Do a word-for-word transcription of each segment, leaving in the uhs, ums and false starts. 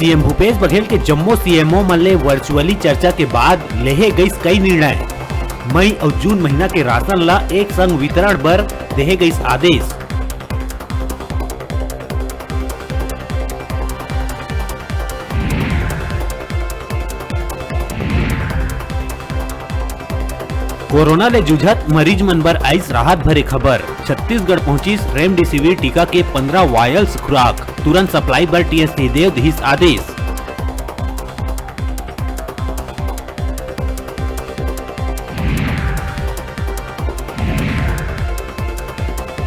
CM Bhupesh Baghel के जम्मो CMO मन ले वर्चुअली चर्चा के बाद लेहे गइस कई निर्णय। मई अउ जून महीना के राशन ला एक संग वितरण बर देहे गइस आदेश। कोरोना ले जूझत मरीज मन बर आइस राहत भरे खबर। छत्तीसगढ़ पहुंचिस रेमडेसिविर टीका के पंद्रह वायल्स खुराक, तुरंत सप्लाई बर टीएस सिंहदेव दिहिस आदेश।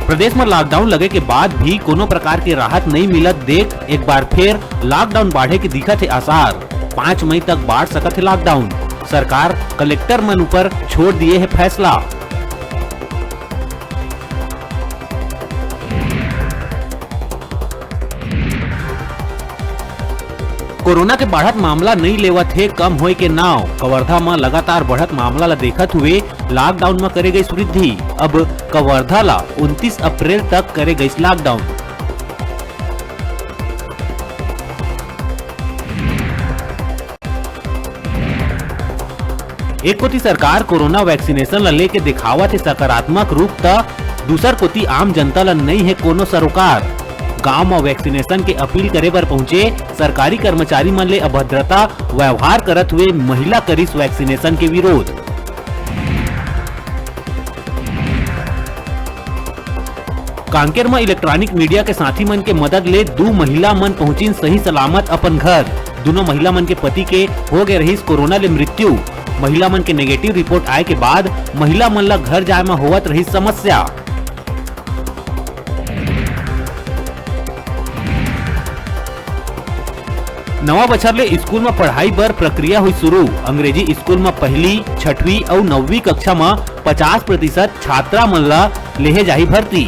प्रदेश म लॉकडाउन लगे के बाद भी कोनो प्रकार के राहत नइ मिलत देख एक बार फेर लॉकडाउन बाढ़े के दिखत हे आसार। पाँच मई तक बाढ़ सकत हे लॉकडाउन। सरकार कलेक्टर मन ऊपर छोड़ दिए हे फैसला। कोरोना के बढ़त मामला नइ लेवत हे कम होए के नाव। कवर्धा म लगातार बढ़त मामला ल देखत हुए लॉकडाउन म करे गइस वृद्धि। अब कवर्धा ल उनतीस अप्रैल तक करे गइस लॉकडाउन। एक कोति सरकार कोरोना वैक्सीनेशन ल लेके दिखावत हे सकारात्मक रूप, त दूसर कोति आम जनता ल नइ हे कोनो सरोकार। गांव म वैक्सीनेशन के अपील करे बर पहुंचे सरकारी कर्मचारी मन ले अभद्रता व्यवहार करत हुए महिला करिस वैक्सीनेशन के विरोध। कांकेर म इलेक्ट्रॉनिक मीडिया के साथी मन के मदद ले दू महिला मन पहुंचिन सही सलामत अपन घर। दूनों महिला मन के पति के हो गए रहिस कोरोना ले मृत्यु। महिला मन के नेगेटिव रिपोर्ट आए के बाद महिला मन ला घर जाए म होवत रहिस समस्या। नवा बछर ले स्कूल म पढ़ाई बर प्रक्रिया हुई शुरू। अंग्रेजी स्कूल म पहली, छठवीं अउ नौवीं कक्षा म पचास प्रतिशत छात्रा मन ला लेहे जाही भर्ती।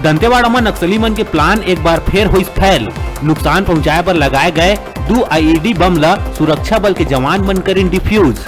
दंतेवाड़ा म नक्सली मन के प्लान एक बार फेर होइस फैल। नुकसान पहुंचाए बर लगाए गए दू आईईडी बम ल सुरक्षा बल के जवान मन करिन डिफ्यूज।